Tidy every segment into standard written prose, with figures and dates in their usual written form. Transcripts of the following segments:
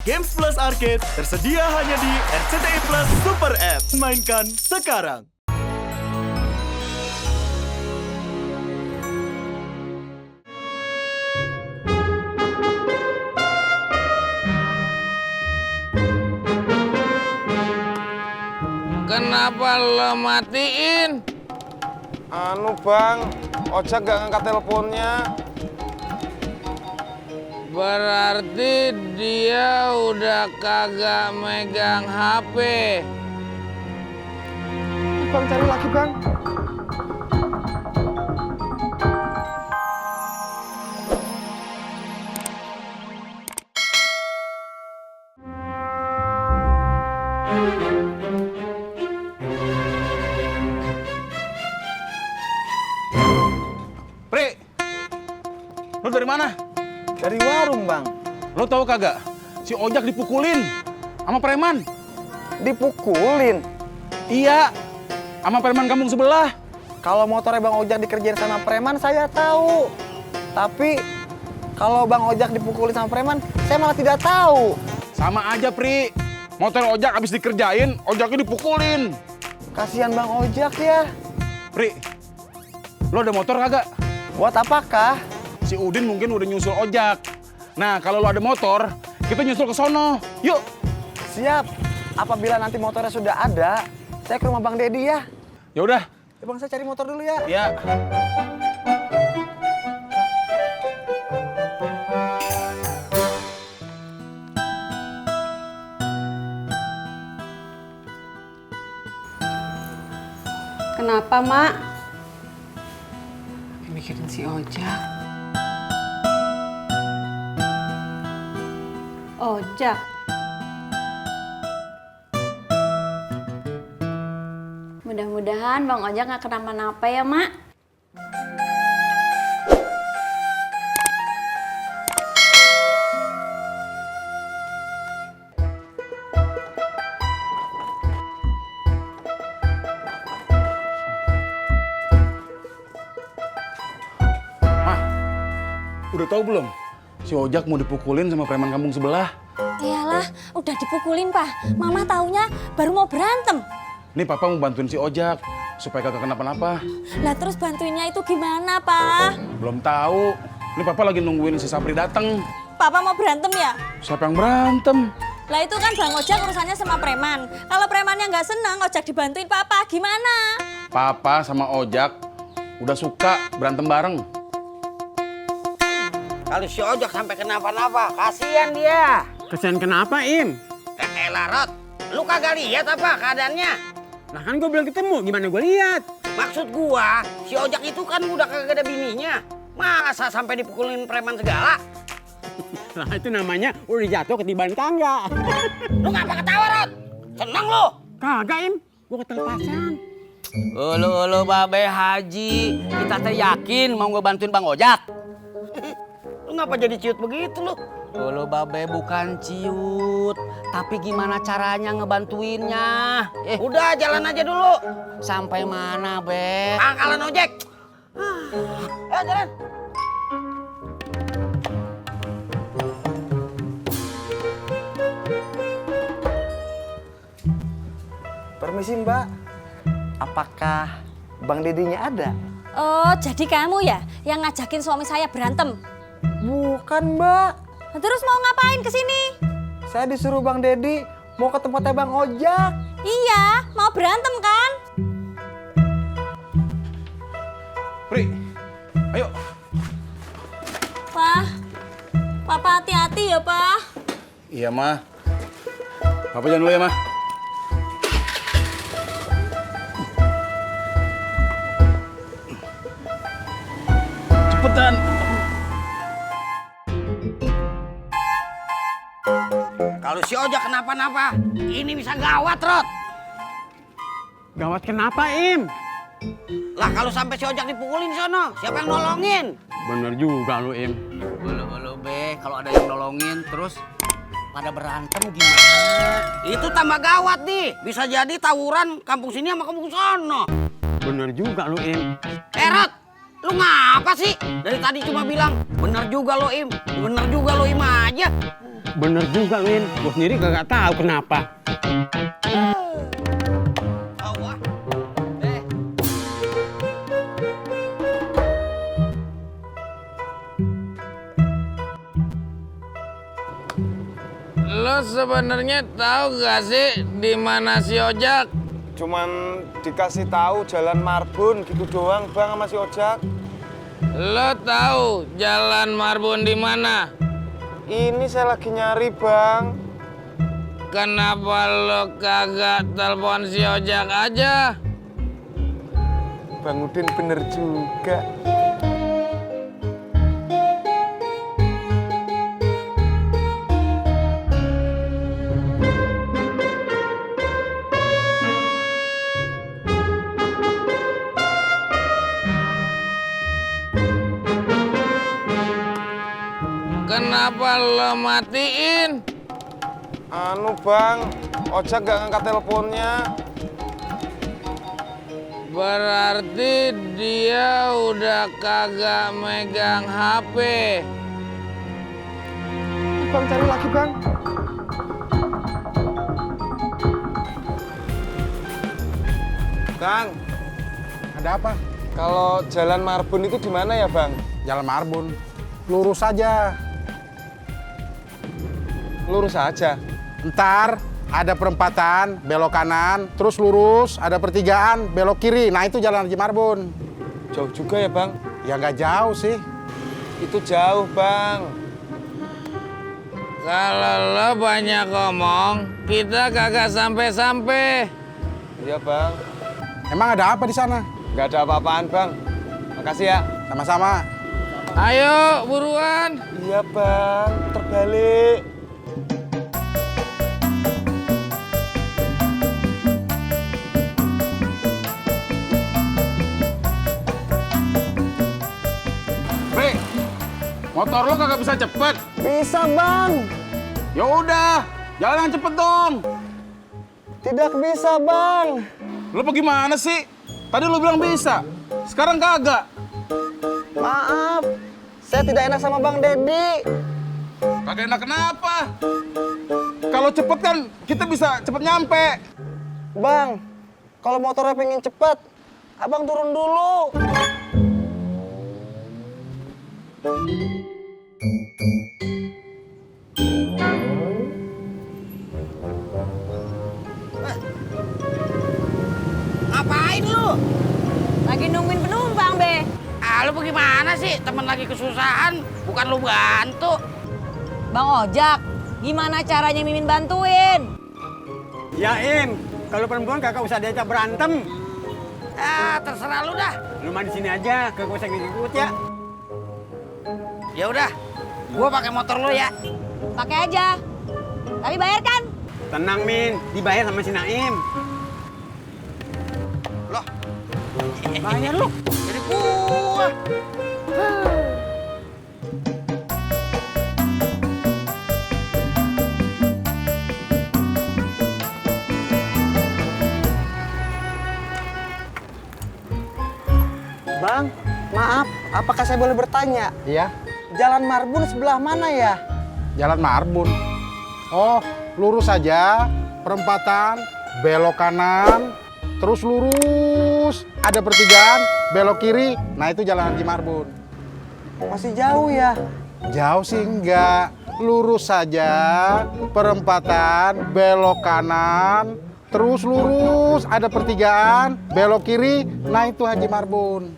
Games Plus Arcade tersedia hanya di RCTI Plus Super App. Mainkan sekarang. Kenapa lo matiin? Anu bang, ojek gak ngangkat teleponnya. Berarti dia udah kagak megang HP. Bang cari lagi bang. Pri, lu dari mana? Dari warung bang. Lu tahu kagak? Si ojak dipukulin sama preman. Dipukulin. Iya, sama preman kampung sebelah. Kalau motornya bang ojak dikerjain sama preman saya tahu. Tapi kalau bang ojak dipukulin sama preman saya malah tidak tahu. Sama aja, Pri. Motor ojak habis dikerjain, ojaknya dipukulin. Kasihan bang ojak ya. Pri, lu ada motor kagak? Buat apakah? Si Udin mungkin udah nyusul ojak. Nah, kalau lu ada motor, kita nyusul ke sono. Yuk. Siap. Apabila nanti motornya sudah ada, saya ke rumah bang Dedi ya. Ya udah. Ya bang saya cari motor dulu ya. Ya. Kenapa, Mak? Mikirin si Ojak. Ojak? Mudah-mudahan Bang Ojak nggak kenapa-napa ya, Mak. Udah tahu belum? Si ojak mau dipukulin sama preman kampung sebelah. Iyalah, udah dipukulin, Pak. Mama taunya baru mau berantem. Nih papa mau bantuin si ojak supaya kagak kenapa-napa. Lah terus bantuinnya itu gimana, Pak? Belum tahu. Nih papa lagi nungguin si Sapri datang. Papa mau berantem ya? Siapa yang berantem? Lah itu kan Bang Ojak urusannya sama preman. Kalau premannya nggak senang, Ojak dibantuin Papa, gimana? Papa sama ojak udah suka berantem bareng. Kalau si ojak sampai kenapa-napa, kasihan dia. Kesian kenapa, Im? Elah, Rod. Lu kagak lihat apa keadaannya? Lah kan gue belum ketemu, gimana gue lihat? Maksud gua, si ojak itu kan udah kagak ada bininya. Masa sampai dipukulin preman segala? Lah itu namanya udah jatuh ketiban tangga. Lu ngapa ketawa, Rod? Seneng lu? Kagak, Im. Gue ketelepasan. Ulu babe haji. Kita teh yakin mau ngebantuin Bang Ojak. Lu ngapa jadi ciut begitu lu? Ulu babe bukan ciut, tapi gimana caranya ngebantuinnya? Udah jalan aja dulu. Sampai mana, Be? Pangkalan ojek. Ayo jalan. Permisi Mbak. Apakah Bang Dedinya ada? Oh, jadi kamu ya yang ngajakin suami saya berantem? Bukan Mbak. Terus mau ngapain ke sini? Saya disuruh Bang Dedi mau ke tempatnya Bang Ojak. Iya, mau berantem kan? Pri, ayo. Pak, Papa hati-hati ya, Pak. Iya, Ma. Papa jalan dulu ya, Ma. Cepetan. Kalau si ojak kenapa-napa, ini bisa gawat, Rod. Gawat kenapa, Im? Lah kalau sampai si ojak dipukulin sono, siapa yang nolongin? Bener juga lu, Im. Ulu Be, kalau ada yang nolongin terus pada berantem gimana? Itu tambah gawat nih. Bisa jadi tawuran kampung sini sama kampung sono. Bener juga lu, Im. Rod, lu ngapa sih? Dari tadi cuma bilang, bener juga lo Im. Bener juga lo Im aja. Bener juga, Min. Gue sendiri kagak tahu kenapa. Lo sebenarnya tahu gak sih di mana si Ojak? Cuman dikasih tahu Jalan Marbun gitu doang, Bang, sama si Ojak. Lo tahu Jalan Marbun di mana? Ini saya lagi nyari, Bang. Kenapa lo kagak telepon si Ojak aja? Bang Udin bener juga. Kenapa lo matiin? Anu, Bang, Ojak gak ngangkat teleponnya. Berarti dia udah kagak megang HP. Bang, cari lagi, Bang. Bang, Ada apa? kalau Jalan Marbun itu di mana ya, Bang? Jalan Marbun. Lurus saja. Lurus aja. Ntar ada perempatan, belok kanan, terus lurus, ada pertigaan, belok kiri. Nah itu Jalan Haji Marbun. Jauh juga ya, Bang? Ya nggak jauh sih. Itu jauh, Bang. Kalau lo banyak ngomong, kita kagak sampai-sampai. Iya, Bang. Emang ada apa di sana? Nggak ada apa-apaan, Bang. Makasih ya. Sama-sama. Ayo, buruan. Iya, Bang. Terbalik. Bre, motor lo kagak bisa cepet. Bisa, Bang. Ya udah, jalan yang cepet dong. Tidak bisa, Bang. Lo bagaimana sih? Tadi lo bilang bisa, sekarang kagak. Maaf. Saya tidak enak sama Bang Dedi. Kagak enak kenapa? Kalau cepet kan kita bisa cepet nyampe. Bang, kalau motornya pengen cepat, Abang turun dulu. Ngapain lu? Lagi nungguin penumpang, Be. Ah, lu bagaimana sih? Temen lagi kesusahan, bukan lu bantu. Bang Ojak, gimana caranya Mimin bantuin? Ya, Im. Kalau perempuan kakak usah diajak berantem. Ah, terserah lu dah. Lu mah di sini aja, kagak usah ngikut ya. Ya udah, gua pakai motor lu ya. Pakai aja. Tapi bayar kan? Tenang, Min. Dibayar sama si Naim. Loh, Bayar lu. jadi gua. Bang, maaf, apakah saya boleh bertanya? Iya, Jalan Marbun sebelah mana ya? Jalan Marbun. Oh, lurus saja, perempatan, belok kanan, terus lurus, ada pertigaan, belok kiri. Nah itu Jalan Haji Marbun. Masih jauh ya? Jauh sih enggak, lurus saja, perempatan, belok kanan, terus lurus, ada pertigaan, belok kiri. Nah itu Haji Marbun.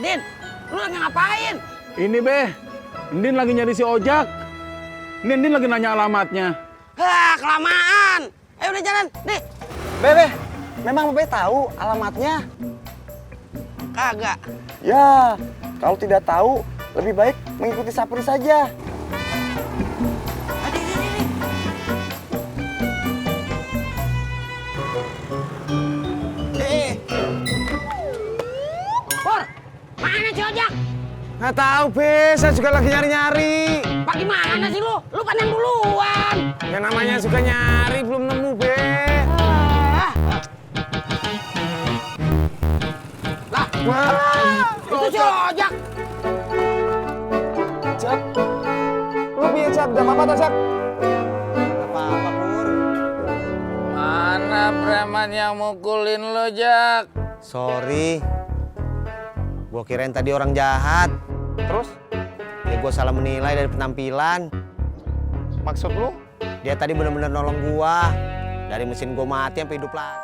Din, lu lagi ngapain? Ini Be, Ndin lagi nyari si Ojak. Ndin lagi nanya alamatnya. Hah, kelamaan. Ayo udah jalan, nih. Bebe, memang Bebe tahu alamatnya? Kagak. Ya, kalau tidak tahu, lebih baik mengikuti Sapri saja. Pur, mana si Ojak? Nggak tahu, Be. Saya juga lagi nyari-nyari. Bagaimana sih lu? Lu kan yang duluan. Yang namanya suka nyari, belum nemu, Be. Lah, Wah, itu si Ojak. Jak, Jak apa tuh, Jak? Apa-apa, Pur. Mana preman yang mukulin lo, Jak? Sorry. Gua kirain tadi orang jahat. Terus? Ya gua salah menilai dari penampilan. Maksud lu? Dia tadi bener-bener nolong gua. Dari mesin gua mati sampai hidup lagi.